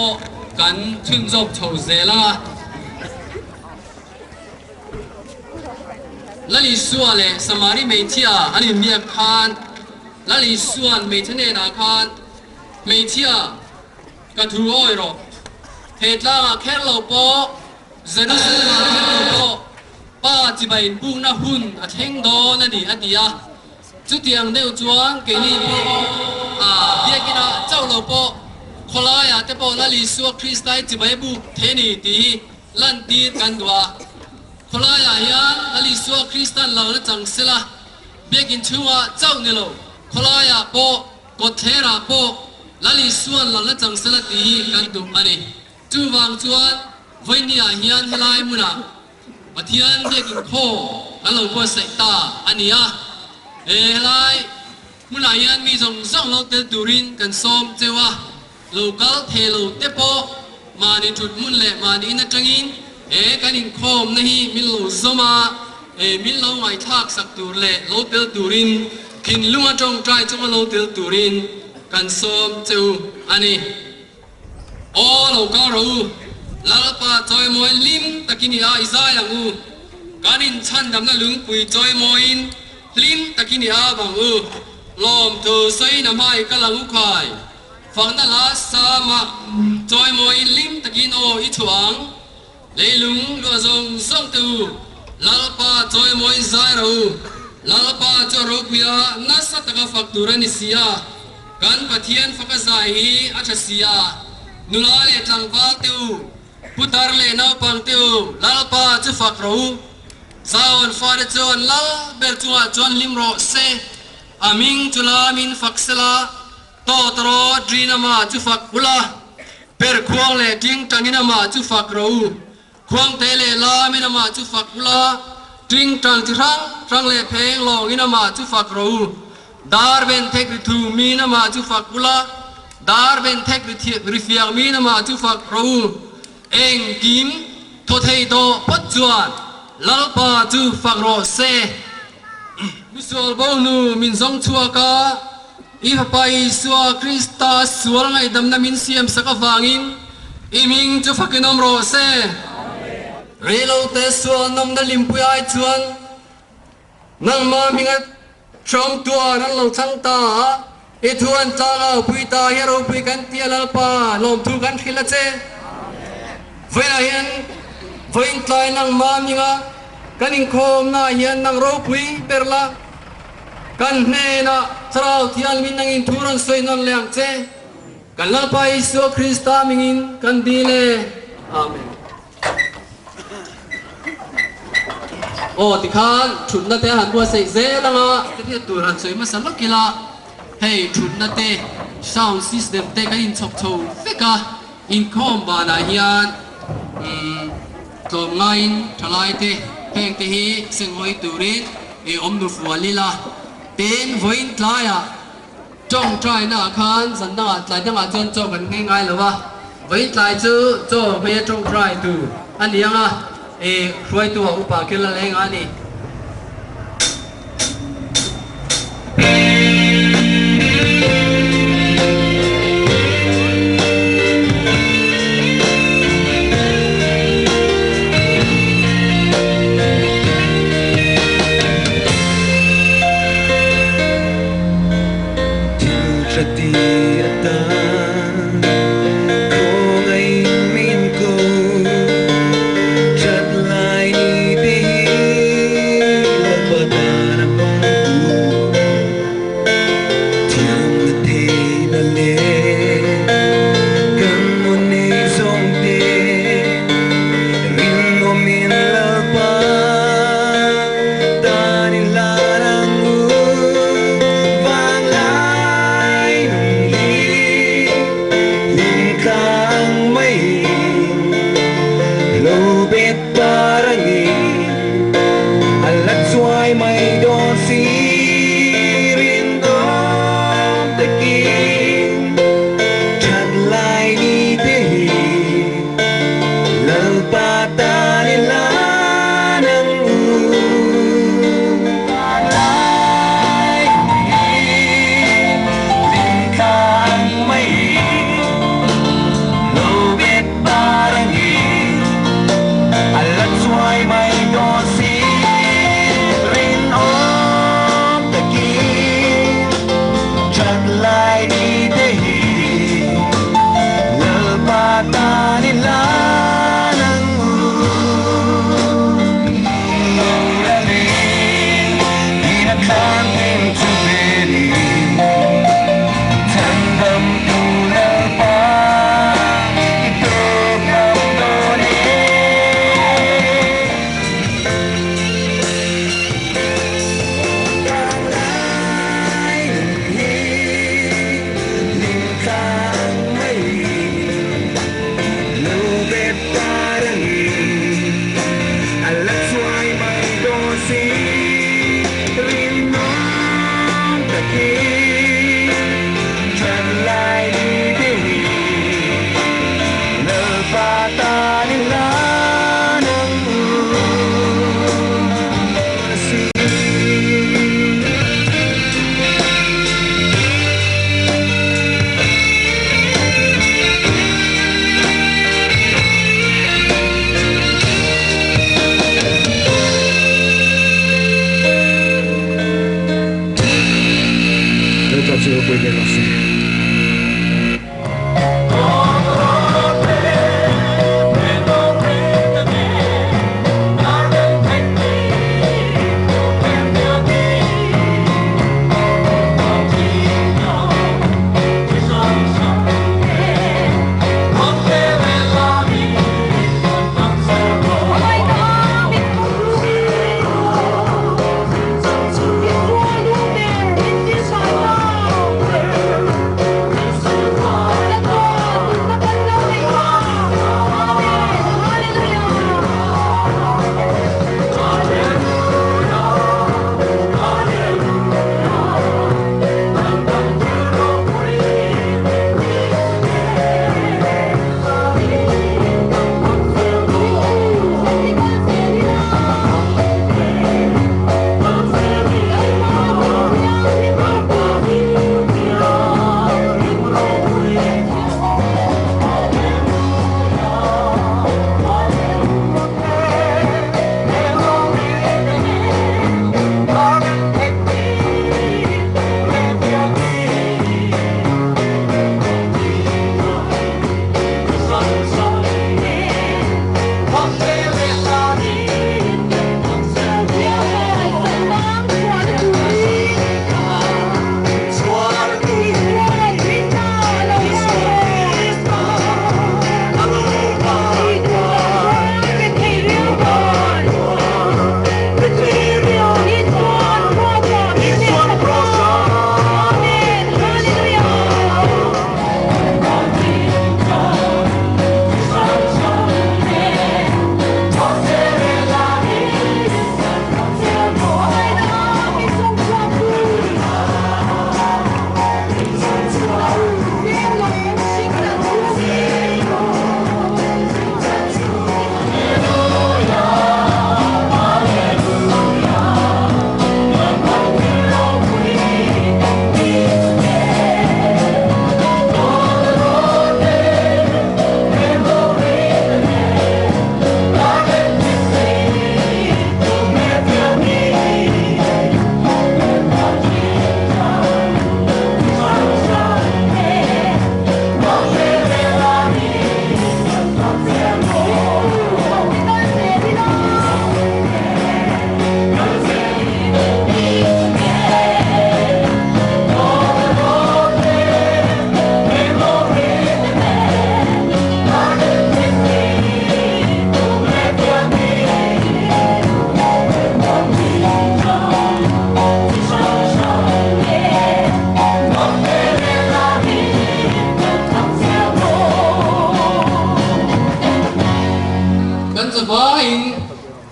pawh kan chhunzawm chho zel ang a. Lal Isua leh Samari hmeichhia an inbiak khan Lal Isua'n hmeichhe hnenah khan, Hmeichhia, ka thu awi rawh. He tlangah kher lo pawh, Jerusalem-ah kher lo pawh Pa chibai inbukna hun a thleng dawn a ni, a ti a. Chutiang deuh chuan keini pawh a biakinah chauh lo pawh khawlaiah te pawh Lal Isua Kristai chibai buk thei a ni tih hi lantir kan duh a. Khawlaiah hian Lal Isua Kristan lalna chang sela biakin chhungah chauh ni lo, khawlaiah pawh, kawtthlerah pawh Lal Isua'n lalna chang sela tih hi kan duh a ni. Chuvang chuan vawinia hian helai hmunah Pathian biakin khaw kan lo buatsaih ta a ni a, he helai hmunah hian mi zawng zawng lo tel turin kan sawm cheu a, lo kal thei lo te pawh mahni thut hmun leh mahni in atangin he kan inkhawmna hi min lo zawm a, he min lo ngaihthlak sak tur leh lo tel turin thinlunga tawngtai chunga lo tel turin kan sawm cheu a ni. Aw lo kal rawh u, Lalpa chawimawi hlim takin i a i zai ang u, kan inchhandamna lungpui chawimawiin hlim takin i a vang u, lawmthu sawiin a hmai kal ang u khai, fakna hla sama chawimawiin hlim takin aw i chhuah ang, leilung luah zawng zawng te u, Lalpa chawimawiin zai rawh u, Lalpa chu a ropuia nasa taka fak tur a ni si a. Kan Pathian faka zai hi a tha si a, nula leh tlangval te u, putar leh naupang te u, Lalpa chu fak rawh u. Zion fate chuan lal ber chungah chuan hlim rawh se, a hming chu lamin fak sela, tawt rawh ṭin amah chu fak ula, per khuang leh ṭingṭangin amah chu fak rawh u. Khuangte leh lamin amah chu fak ula, ṭingṭang chi hrang hrang leh pheng lawngin amah chu fak rawh u. Dar ben thek ri thu min amah chu fak ula, dar ben thek ri ri fiang min amah chu fak rawh u. Engkim thaw thei tawh phawt chuan Lalpa chu fak rawh se. Misual bo nu min zawng chhuak a, I Fapa Isua Krista sual ngaihdamna min siam sak avangin i hming chu fakin awm rawh se. Reilote sual nawmna limpui ai chuan nangmah hminga hrawm tuar an lo chang ta a, i thu an tlang au pui ta hi a ropui kan ti a Lalpa lawmthu kan hrilh a che. Vawiinah hian vawiin tlai nangmah hminga kan inkhawmnaah hian nang ropui ber la. Kan hnenah Thlarau Thianghlim nangin thu rawn sawi nawn leh ang che. Kan Lalpa Isua Krista mingin kan dil e. Amen. Aw tikhan thutna te han buatsaih zel ang a. Ka hriat tur han sawi hmasa lawk ila, hei thutna te, sound system te kan inchhawp chho vek a, inkhawm banah hian umm tlawmngaiin thalai te heng te hi senghawi turin I awm nu fual ila, tin vawiin tlaiah tawngtaina ah khan zan dangah tlai dangah chuan chaw kan nghei ngai lo a, vawiin tlai chu chaw hmeia tawngtai tur a ni ang a, i hruaitu ah upa kil a leng a ni. Thil tha ti a tan khawngaih min ko that lai ni te hi.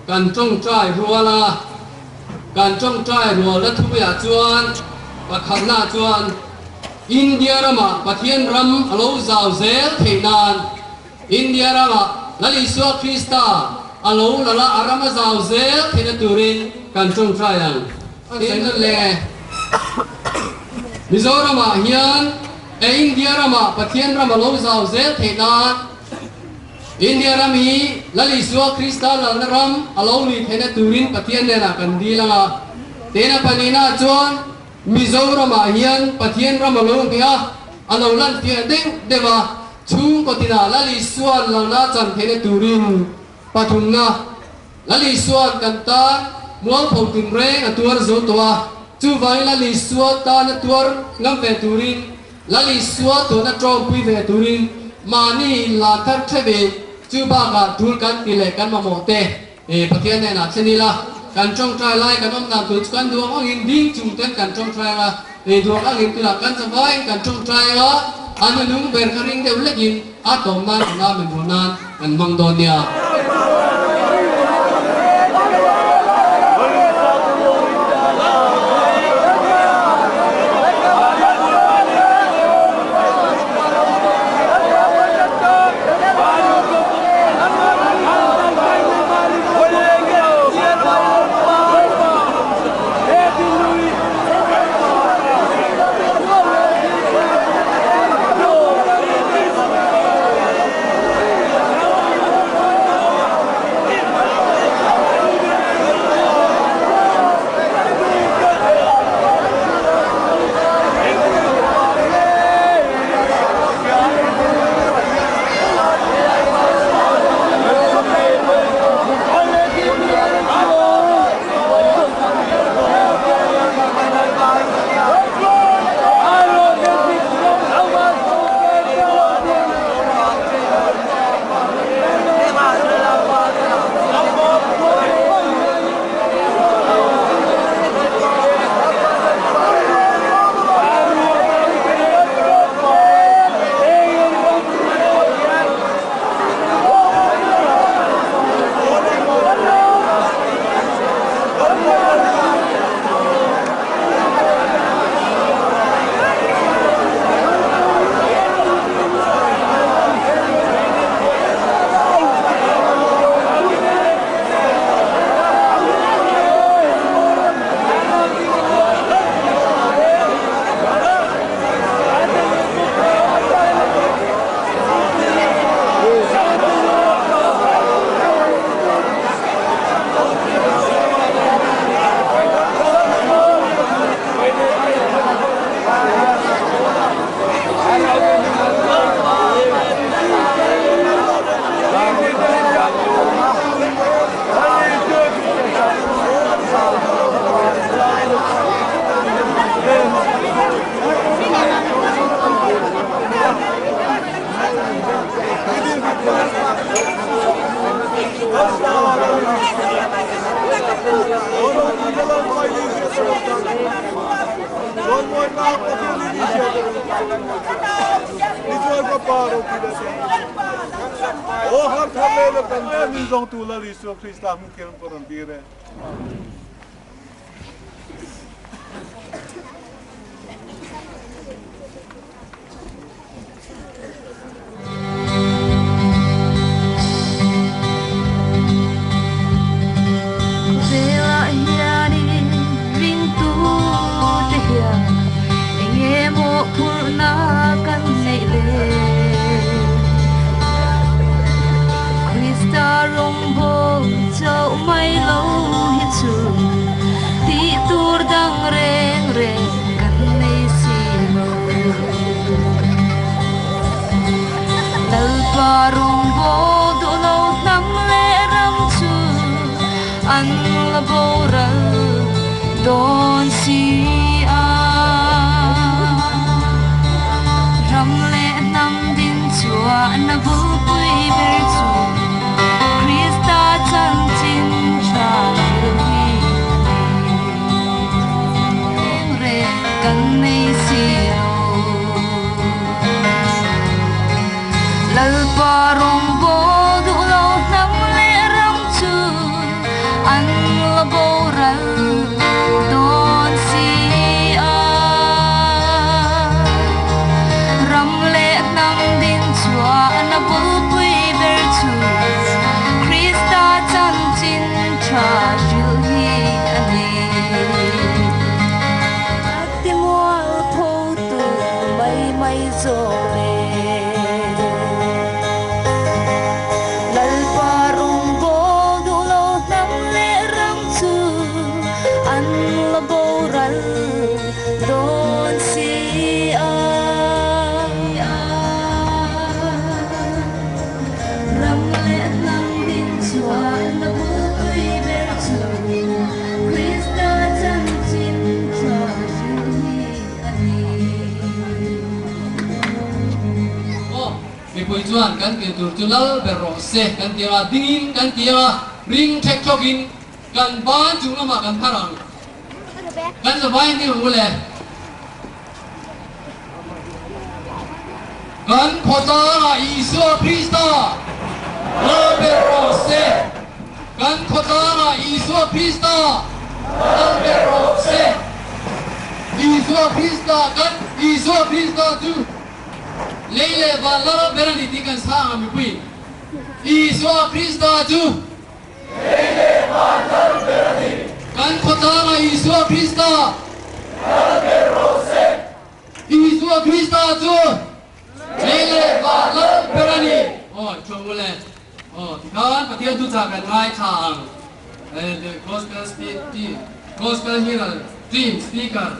Kan tawngtai rual a, kan tawngtai rualna thupuiah chuan pakhatna chuan India ramah Pathian ram a lo zau zel theih nan, India ramah Lal Isua Krista a lo lal a, a ram a zau zel theihna turin kan tawngtai ang. Tin le Mizoramah hian e India ramah Pathian ram a lo zau zel theih nan, India ram hi Lal Isua Krista lalna ram a lo nih theihna turin Pathian hnenah kan dil ang a. Tena pahnihnaah chuan Mizoramah hian Pathian ram a lo ngheh a, a lo lan fiah deuh deuh a, chhungkaw tinah Lal Isua'n lalna a chan theihna turin pathumna Lal Isua'n kan tan mualpho tinreng a tuar zo tawh a, chuvangin Lal Isua tan a tuar ngam ve turin Lal Isua tawhna tawngpui ve turin mahni inlan thar theuh in chu bakah tul kan ti leh kan mamawh te Pathian hnenah thlen ila, kan tawngtai lai kan awm dan tur chu kan duang angin ding chung ten kan tawngtai anga, duang angin tunah kan zavaiin kan tawngtai anga, a nunung ber kha ring deuh lekin a tawm nan kan amen rual nan kan hmang dawn nia. Khawvelah hianin ringtute hian eng emaw phurhna kan neih le? Krista rawngbâwl chauh mai lo hi chu tih tur dang reng reng kan nei si lo. Lalpa rawngbâwl duh lo hnam leh ram chu an la boral dawn si a. Ram leh hnam din chhuahna bulpui ber chu Krista chanchin tha hril hi a ni. Reng reng kan nei si lo. Lalpa rawngbâwl duh lo hnam leh ram chu hnam din chhuah na bulpui ber chu Krista chanchin tha hrilh hi a ni. A ti mual pho tu mai mai zawk le. Lalpa rawngbâwl duh lo hnam leh ram chu an la boral dawn si a. Ram leh hnam din chuan a bulpui ber chu Krista chanchin tha hrilh hi a ni. Aw, mipui chuan kan tih tur chu lal ber rawh se kan ti anga, dingin kan ti anga, ring thek thawkin kan ban chung lamah kan phar ang. Kan zavai ni ang ule. Kan khawtlangah Isua Krista lal ber rawh se. Kan khawtlangah Isua Krista lal ber rawh se. Isua Krista kan Isua Krista chu lei leh van lal ber a ni tih kan sa ang a mipui. Isua Krista chu Lei leh van lal ber a ni. Kan khawtlangah Isua Krista. Lal ber rawh se. Isua Krista chu lei leh van lal ber a ni. Aw thu u le. Aw tikhan Pathian thuchah kan ngaithla ang. The Gospel Speak Team, Gospel Herald Team Speaker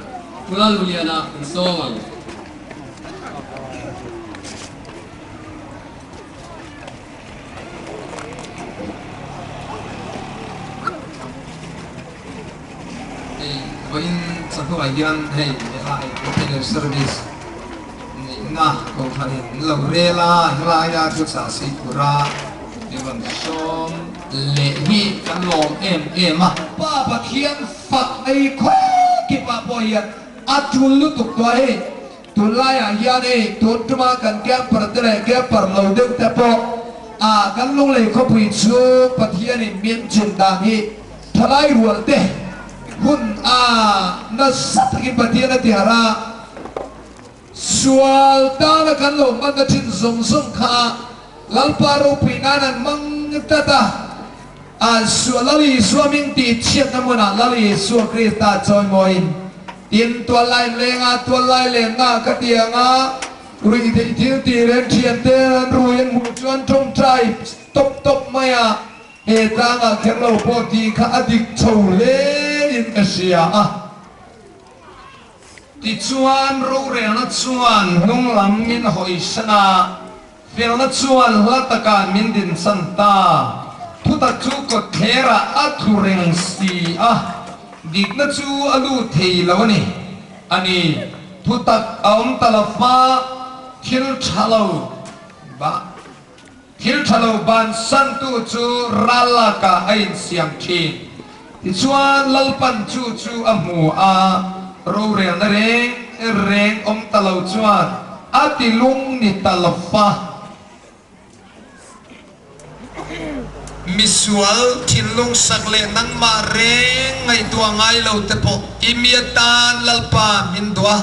Pula Luliana insawm ang. Hei vawiin chawhnuah hian hei helai Open Air Service neihna kohhranin an lo rel a, helaia thuchah sei tura mi rawn sawm leh hi kan lawm em em a. Pa Pathian fak ei khawp kipah pawh hian a tul lutuk tawh a hei. Tunlaiah hian hei tun tuma kan camper te leh camper lo deuh te pawh ah kan Lunglei khawpui chhung Pathianin min chin dan hi thalai rual te hun a nasa takin Pathian a ti harh a, sual tana kan lo hmanna thin zawng zawng kha Lalpa ropui nan an hmang tlat a, a sual Lal Isua min tih chhiatna hmunah Lal Isua Krista chawimawiin Tin, tual lai lenga tual lai lenna ka ti ang a, ruih theih thil tih reng thiante an rui an hmuh chuan tawngtai tawp tawp mai a, he tlangah kher lo pawh tih kha a dik chho hle in ka hria a. Tichuan, rorelna chuan hnung lam min hawisan a, felna chuan hla takah min dinsan ta. Thutak chu kawtthlerah a tlu reng si a, dikna chu a lut thei lo a ni. A ni, thutak a awm ta lo fa, thil tha lo ba, thil tha lo bansantu chu ral lakah a insiam thin. Tichuan, Lalpan chu chu a hmu a, rorelna reng reng awm ta lo chuan a ti lung ni ta lo fa. Misual thinlung sak leh nangmah reng ngaihtuah ngai lo te pawh i mi atan Lalpa min duh a,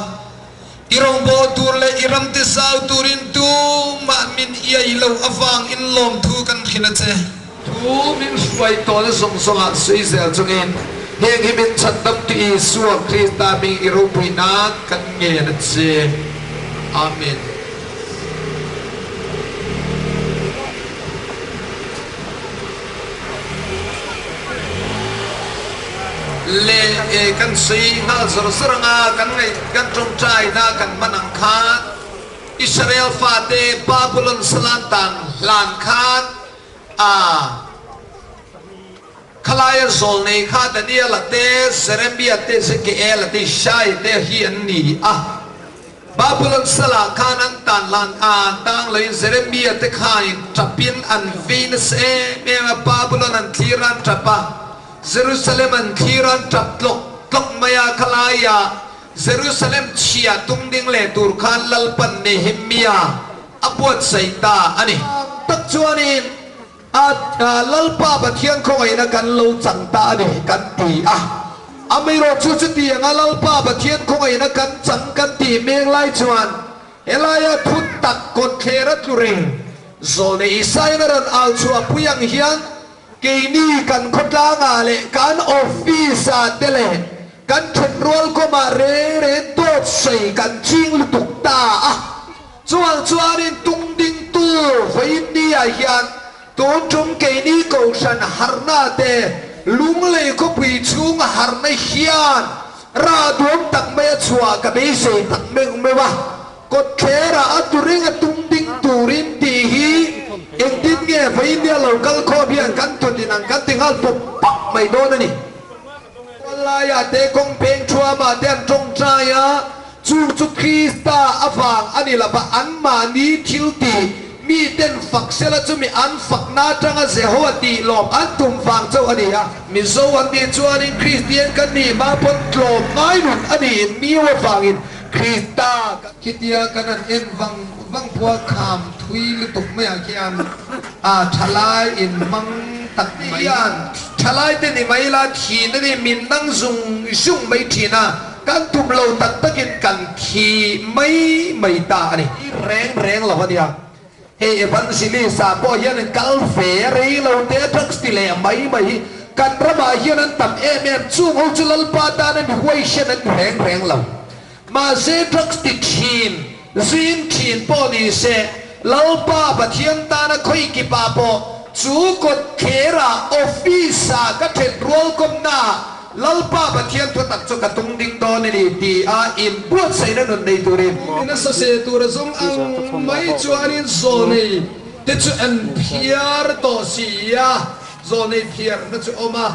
i rawngbâwl tur leh i ram ti zau turin tumah min iai lo avang in lawmthu kan hrilh a che. Thu min hruai tawhna zawng zawngah sawi zel chungin heng hi min chhandam tu Isua Krista hming i ropui nan kan ngen a che. Amen. Le e kan sawi nghal zawr zawr anga kan ngaih kan tawngtaina kan hman ang khan Israel fate Babulon salan tan hlan khan a khalaia zawlnei kha Daniela te, Jeremia te, Ezekiela te, Isaiah te hi an ni a. Babulon salah khan an tan hlan a, an tang loin Jeremia te khain tapin an vei nasa em em a, Babulon an thlir a an tap a, Jerusalem an thlir a an tap tlawk tlawk mai a, khalaia Jerusalem chhia tung ding leh tur khan Lalpan Nehemia a buatsaih ta a ni. Tak chuanin a Lalpa Pathian khawngaihna kan lo chang ta a ni kan ti a. Amaherawhchu chutianga Lalpa Pathian khawngaihna kan chang kan tih mek lai chuan. Helaia thu tak kawtthler a tlu reng. Zawlnei Isaiah-in a rawn au chhuah pui ang hian keini kan khawtlangah leh kan office-ah te leh kan thenrual kawmah reng reng dawt sawi kan ching lutuk ta a. Chuang chuanin tung dingtu vawiinni-ah hian tun tum keini kohhran harhna te Lunglei khawpui chhunga harhna hian rah duam tak mai a chhuah ka beisei tak meuh meuh a. Kawtthlerah a tu reng a tung ding turin tih hi engtin nge vawiinnia lo kal khawm hian kan thawtin ang kan ti nghal pawp pawp mai dawn a ni. Tuallaiah te kawng pheng thuamah te an tawngtai a, Chu chu Krista avang a ni lova anmahni thil tih miten fak sela chumi an fakna atanga Jehovah tih lawm an tum vang chauh a ni a. Mizo an nih chuanin Kristian kan nih hma pawn tlawm ngai nun a niin miu avangin Krista kan. Khitia kan han en vang vang pawha kham thui lutuk maiah khian a thalai in hmang tak mai hian thalai te ni mai la thin a ni min nang zung zung mai thin a. Kan tum lo tak takin kan thi mai mai ta a ni. Reng reng lo a nia. Hei Evangelist ah pawh hian in kal ve rei lo te drugs ti leh mai mai hi kan ramah hian an tam em em. Chung ho chu Lalpa tan a mi huaisen an ni reng reng lo. Mahse drugs ti thin, zin thin pawh ni se Lalpa Pathian tana khawi kipa pawh chu kawt kherah office ah ka then rual kawmna ah Lalpa Pathian thu tak chu ka tung ding dawn a ni ti a inbuatsaihna nun nei turin. Mi nasa se tur a zawng ang mai chuanin zawnei te chu an phiar tawh si a, zawnei phiarna chu awm a.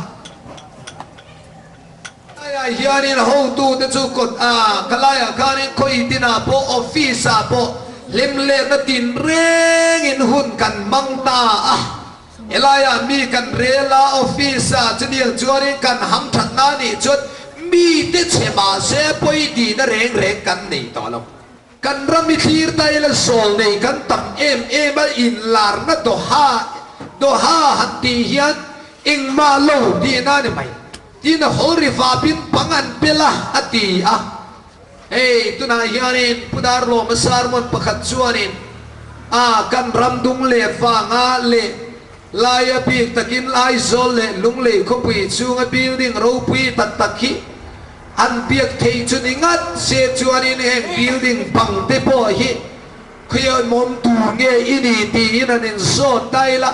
Helaiah hianin hotute chu kawt a, khalaiah khanin khawi tinah pawh office ah pawh hlimletna tinrengin hun kan hmang ta a. Helaiah mi kan rel a, office ah chutiang chuanin kan ham thatna nih chuan mite chhe mahse pawi tihna reng reng kan nei tawh lo. Kan ram i thlir ta ila zawl nei kan tam em em a, inlarna Doha Doha han tih hian engmah lo tihna a ni mai. Tin a hawl ri vapin pang an pel a, a ti a. Hei, tunah hianin Pu Darlawma sermon pakhat chuanin a kan ram dung leh vanga leh laia bik takin Aizawl leh Lunglei khawpui chhunga building ropui tak tak hi an biak thei chu ni ngat se chuanin heng building bang te pawh hi Khawiawmawm tur nge i ni tiin an inzawt dail a,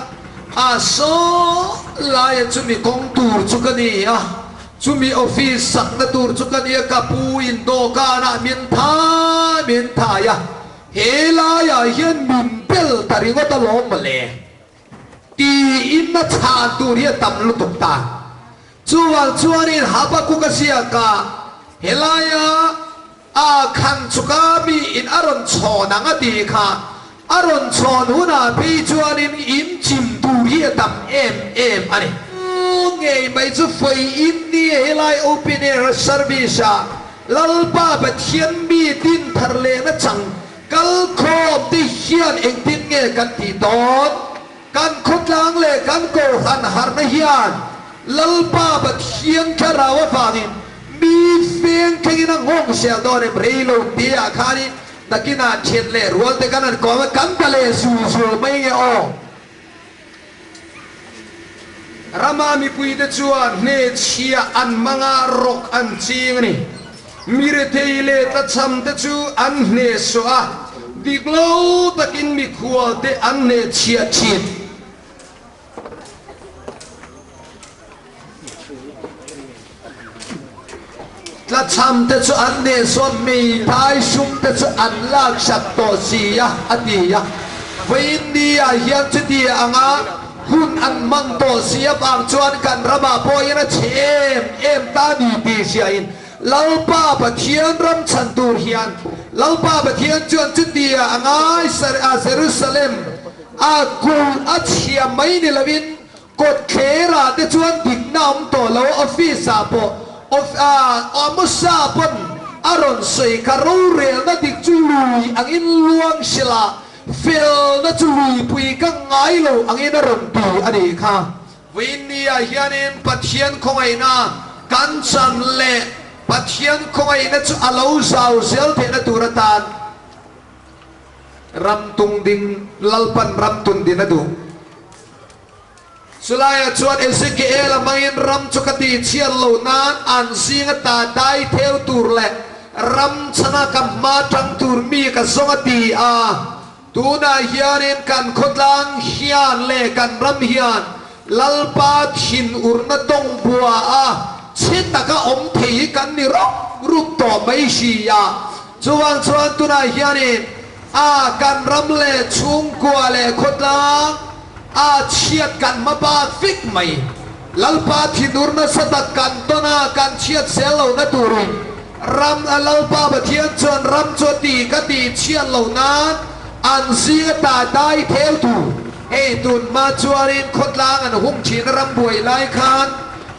a saw laia chumi kawng tur chu ka ni a, chumi office sakna tur chu ka ni a, ka pu in dawhkanah min thai min thai a, he laiah hian min bel ta ringawt alawm mawle tiin a chhan tur hi a tam lutuk ta. Chuvang chuanin Habakkuk a ziak a, helaia A khan chuka mi in a rawn chhawn ang a tih kha, a rawn chhawn hunah phei chuanin in chim tur hi a tam em em a ni. Ngei mai chu fawi in ni helai open air service ah Lalpa Pathian mi din thar lehna chang kal khawm te hian engtin nge kan tih dawn? Kan khawtlang leh kan kohhran harhna hian Lalpa Pathian thlarau avangin mi feng thlengin a nghawng sel dawn em? Rei lo te ah khanin nakinah thian leh rual te kan han kawm a, kan ta leh zul zul mai nge aw? Rama mipuite chuan hnehchhia an hmang a, rawk an ching a ni. Mi rethei leh tlachham te chu an hnehsawh a, dik lo takin mikhual te an hnehchhiah thin. Tlachham te chu an hnehsawh, hmeithai sum te chu an laksak tawh si a, a ti a. Vawiin ni ah hian chuti anga hun an hmang tawh si avang chuan kan ramah pawhin a chhe em em ta ni tih hriain Lalpa Pathian ram chhan tur hian Lalpa Pathian chuan chutia a ngai a Jerusalem a kulh a chhia mai ni lovin kawtthler ah te chuan dikna awm tawh lo office ah pawh Amosa pawn a rawn sawi kha rorelna dik chu lui angin luang sela felna chu luipui ka ngai lo angin a rawn ti a nih kha. Vawiinni-ah hianin Pathian khawngaihna kan chan leh Pathian khawngaihna chu a lo zau zel theihna tur atan. Ram tung ding, Lalpan ram tun din a duh. Chulaiah chuan Ezekiel-a hmangin ram chu ka tihchhiat loh nan an zinga ta dai theu tur leh ram chhana ka hma tang tur mi ka zawng a ti a. Tunah hianin kan khawtlang hian leh kan ram hian Lalpa thinurna tawng bua a chhe taka awm thei hi kan ni rawk rup tawh mai si a. Chuvang chuan tunah hianin a kan ram leh chhungkua leh khawtlang a chhiat kan hma bak vek mai. Lalpa thinur nasa tak kan tawn a, kan chhiat zel lohna turin ram a Lalpa Pathian chuan ram chu a ti ka tih chhiat loh nan an zinga ta dai theu tur. Hei tun hma chuanin khawtlang an hung thin a ram buai lai khan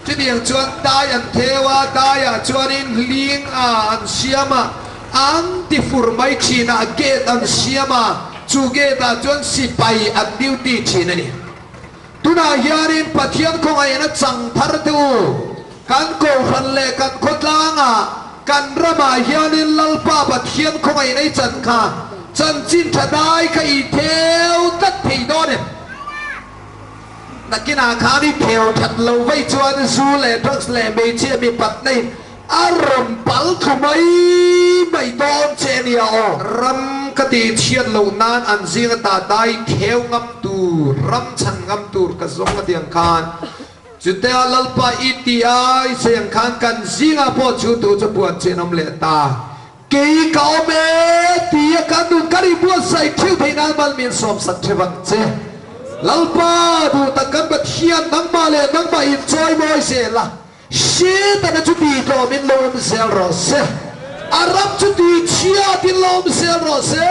chutiang chuan dai an theu a, daiah chuanin hling a an siam a, an ti fur mai thin a, gate an siam a, chu gate ah chuan sipai an duty thin a ni. Tunah hianin Pathian khawngaihna chang thar te u, kan kohhran leh kan khawtlangah, kan ramah hianin Lalpa Pathian khawngaihna i chan kha chanchin tha dai kha i theu tlat thei dawn em? Nakinah khan i theu that lo vaih chuan zu leh drugs leh hmeichhia mipatna in A rawn pal thlu mai mai dawn che nia aw. Ram ka tih chhiat loh nan an zinga ta dai theu ngam tur, ram chhan ngam tur ka zawng a tiang khan chutia Lalpa i ti a i sawi ang khan kan zingah pawh chu tu chu puan che an awm leh ta. Kei ka awm e ti a kan nun ka ri buatsaih thil theih nan mal min sawmsak theuh ang che. Lalpa duh tak kan Pathian nangmah leh nangmah inchawi mawi zel a. Setana chu tihtlawmin lo awm zel rawh se, a ram chu tihchhiatin lo awm zel rawh se,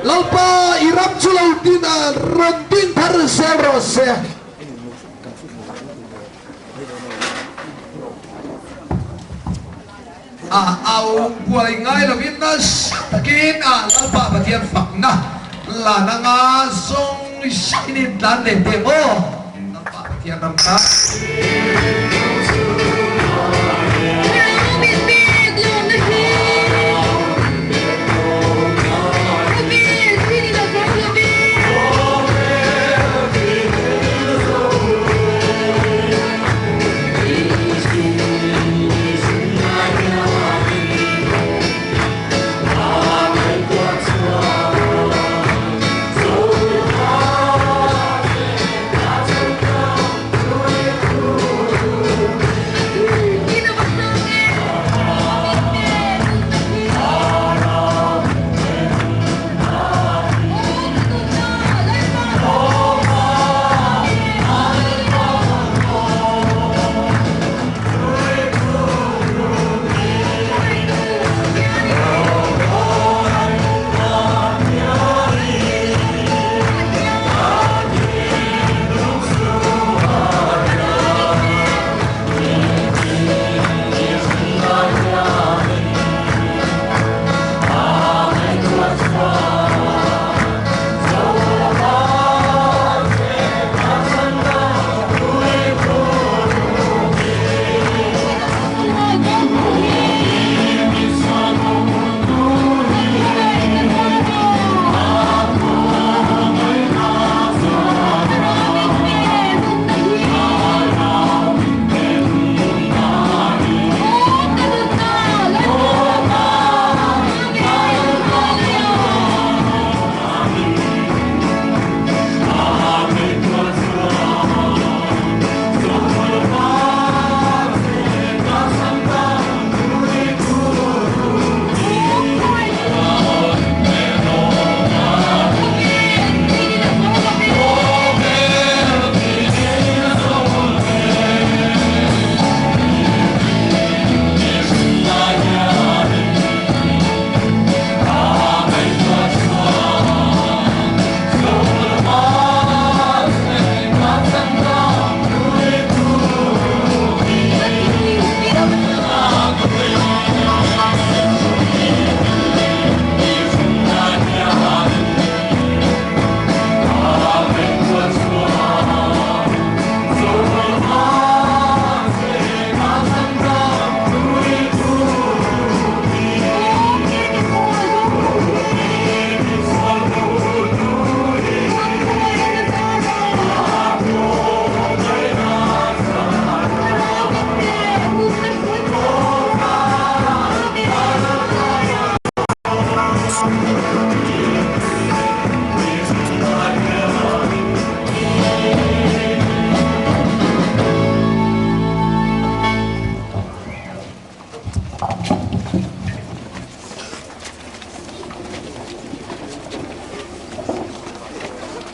Lalpa i ram chu lo din a, rawn din thar zel rawh se. A au buai ngai lovin nasa takin a Lalpa Pathian fakna lan anga zawng zawngin in tlan leh teh maw? Lalpa Pathian ram kha.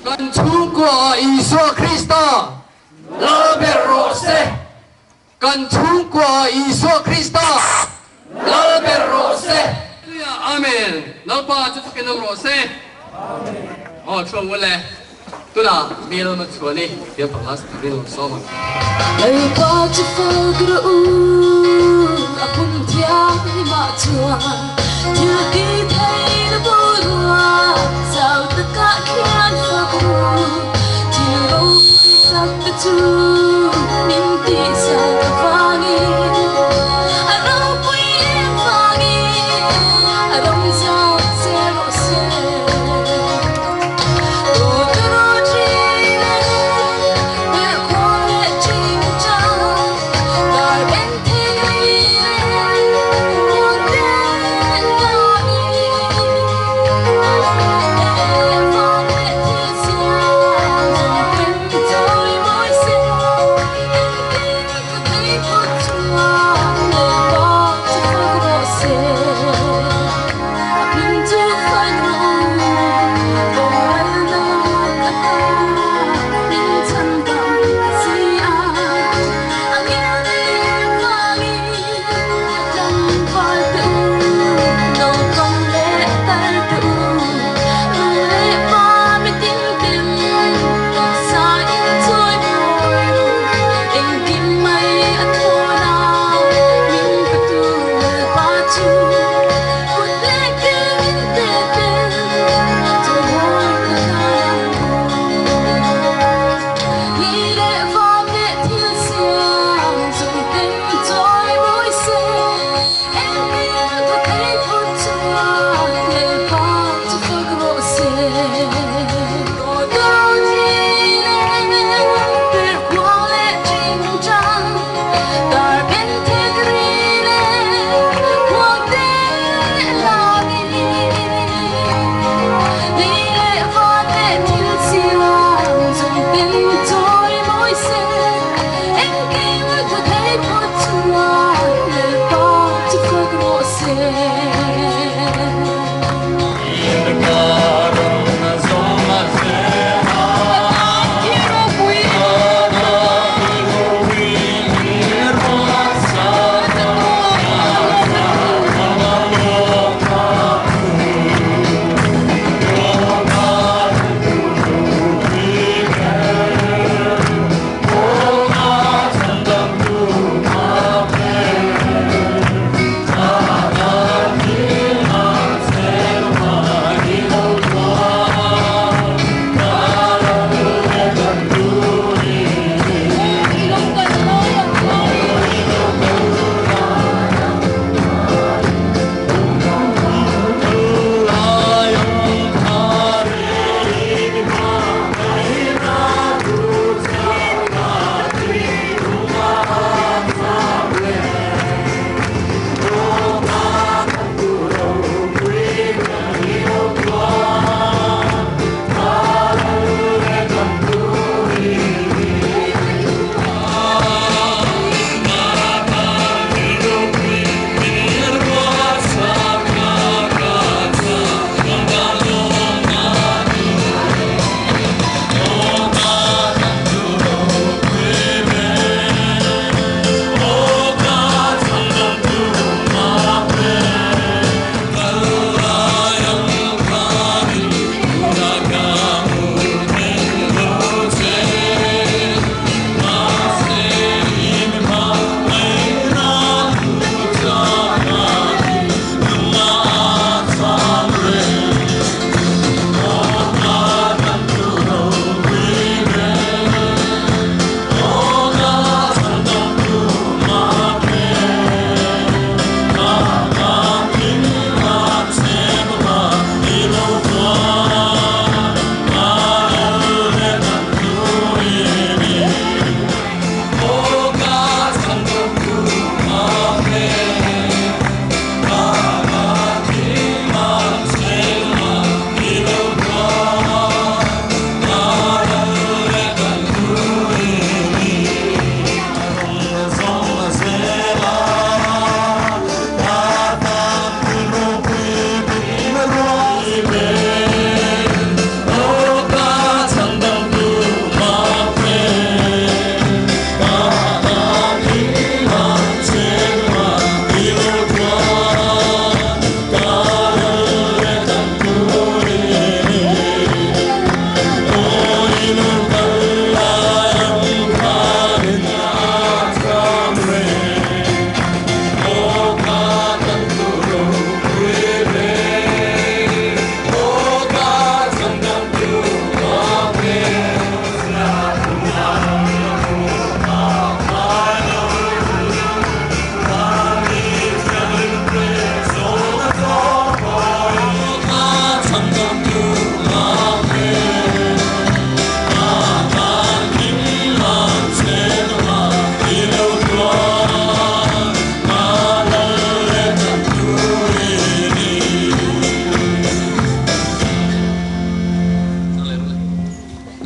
Kan chhungkua Isua Krista Lal ber rawh se. Kan chhungkua Isua Krista Lal ber rawh se. Hallelujah Amen Lalpa chu thakin awm rawh se. Aw thu ang ule tunah Bill Machhuani biak panga turin lo sawm ang. Lalpa chu fak rawh u, a pum thianghlimah chuan thil ti thei na boruak chau takah khian fak u, thil ropui tak te chu min tihsak avangin a ropui em vangin a ram zak che rawh se.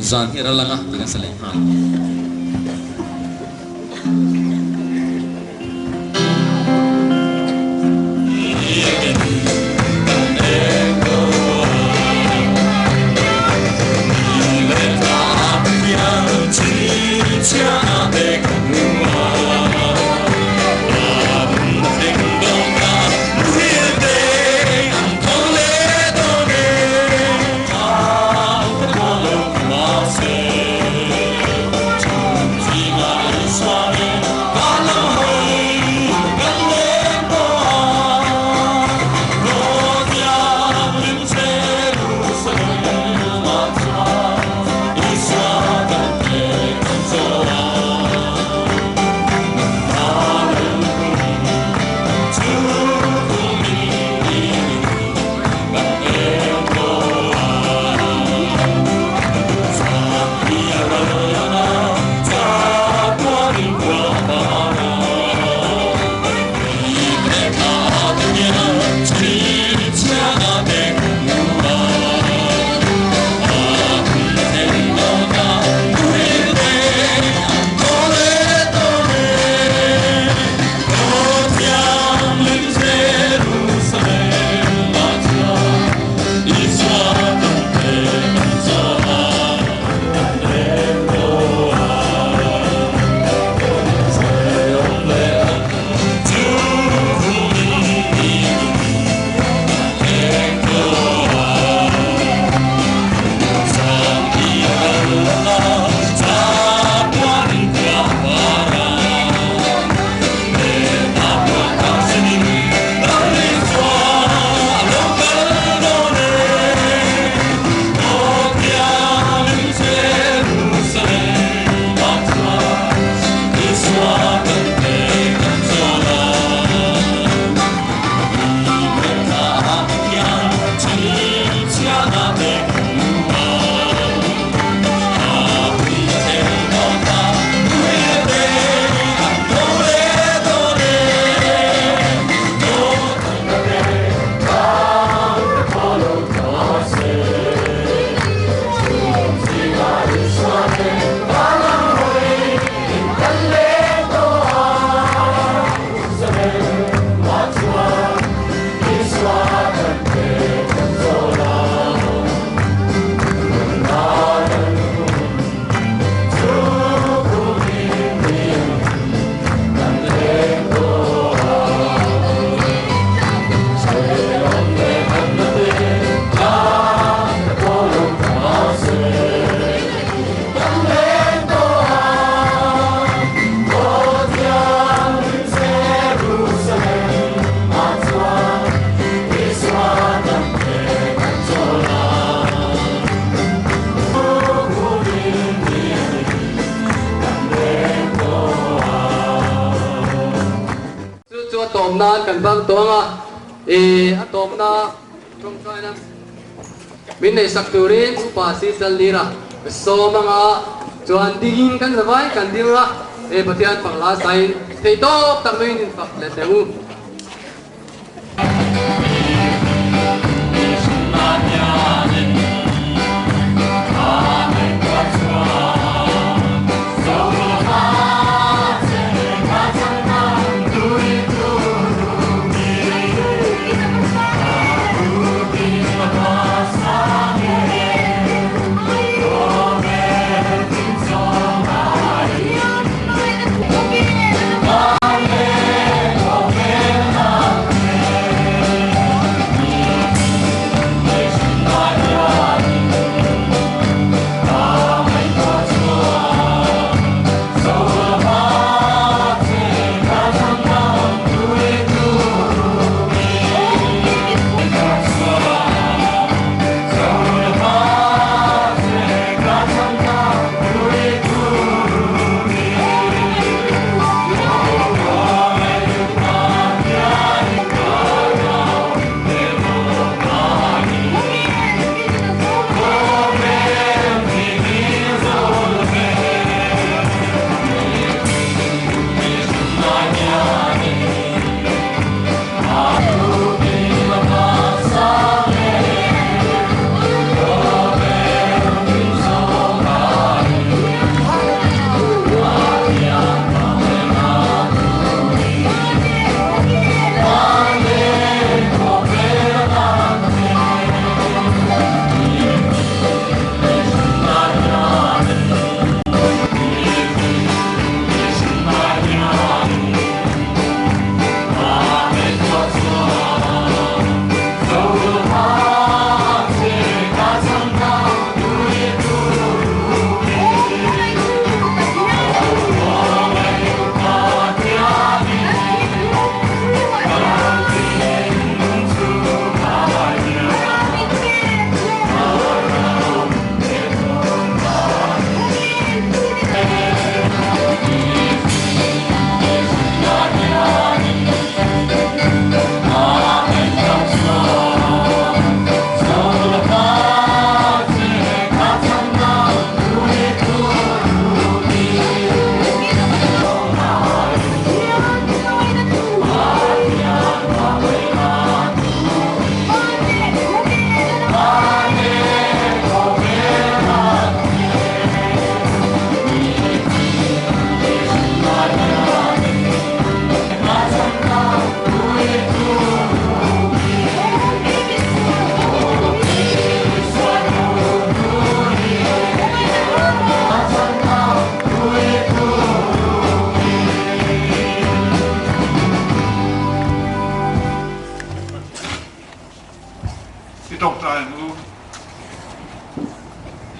Zan hi a ral ang a tih kan sa leh nghal. Chu chu a tawp nan kan bang tawng a, ih a tawpna tawngtaina min neihsak turin upa Sisal Lira sawm anga chuan dingin kan zavai kan ding a, he Pathian fak hla sain theihtawp tak maiin infak leh teh u.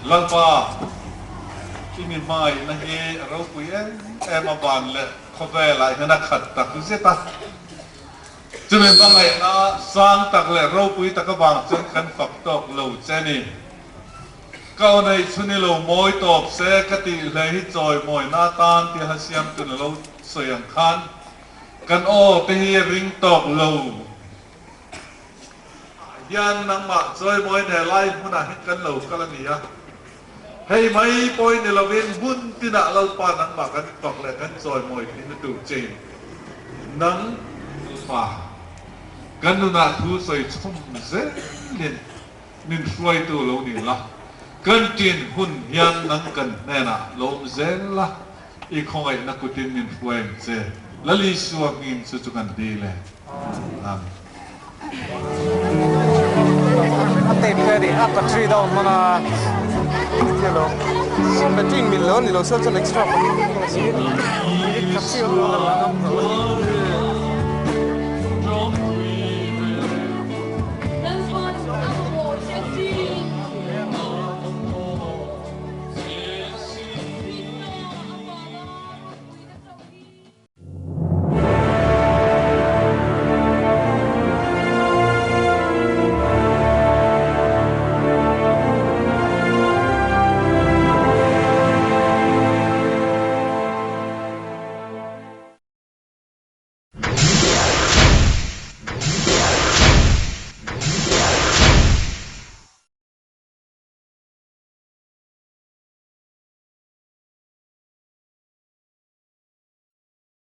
Lalpa, i mi hmangaihna hi a ropui em em a van leh khawvelah hian a khat tak zet a. Chumi hmangaihna sang tak leh ropui tak avang chuan kan fak tawk lo che ni. Ka aw neih chhun i lo mawi tawp se ka tih hle hi chawimawina atan tia hla siamtun a lo sawi ang khan kan aw te hi ring tawk lo hian nangmah chawimawi ne lai hmunah hian kan lo kal a ni a. Hei mai pawhin ni lovin hmun tinah Lalpa nangmah kan fak leh kan chawimawi theihna tur chein nang Lalpa kan nunah thu sawi chhawm zelin Min hruaitu lo ni la, kan ṭin hun hian nang kan hnenah lo awm zel la, i khawngaihna kutin min hruai ang che. Lal Isua hmingin chu chu kan dil e. Amen. A tape te a ni a battery down hman a tia lo battery in mil lo a ni lo sel chuan extra pahnih a si.